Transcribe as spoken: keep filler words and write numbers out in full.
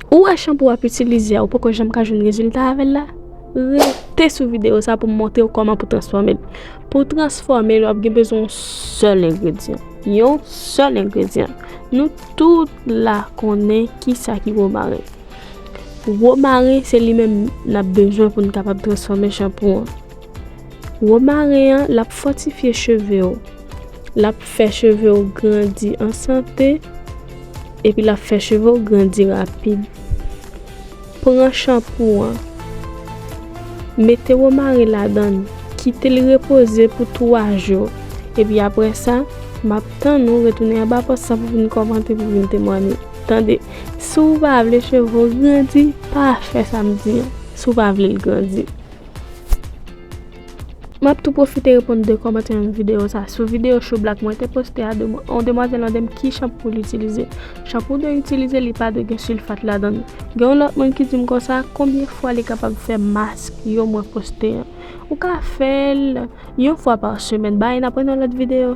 Ou wè chanpou w ap itilize a, ou poko janm ka jwenn rezilta avè l la? Rete sou videyo sa pou m montre w kòman pou transfòme l. Pou transfòme l, w ap gen bezwen yon sèl engredyan. Yon sèl engredyan. Nou tout la konnen kisa ki womaren. Womaren, se li menm n ap bezwen pou n kapab transfòme chanpou an. Womaren an, l ap fòtifye cheve w. L ap fè cheve w grandi an sante, epi l ap fè cheve w grandi rapid. Pran chanpou an, mete womaren ladan l, kite l repoze pou twa jou, epi apre sa, m ap tann ou retounen anba pòs sa pou vin kòmante, pou vin temwanye. Tande, si w pa vle cheve w grandi, pa fè sa m di an, si w pa vle l grandi. M ap tou pwofite reponn de kòmantè nan videyo sa. Sou videyo Shoe Black mwen te poste a, demwa-, yon demwazèl mande m ki chanpou pou l itilize. Chanpou w dwe itilize, li pa dwe gen silfat ladan l. Gen yon lòt moun ki di m konsa, konbyen fwa li kapab fè mask yo mwen poste an. Ou ka fè l yon fwa pa semèn. Bye, n ap wè nan lòt videyo.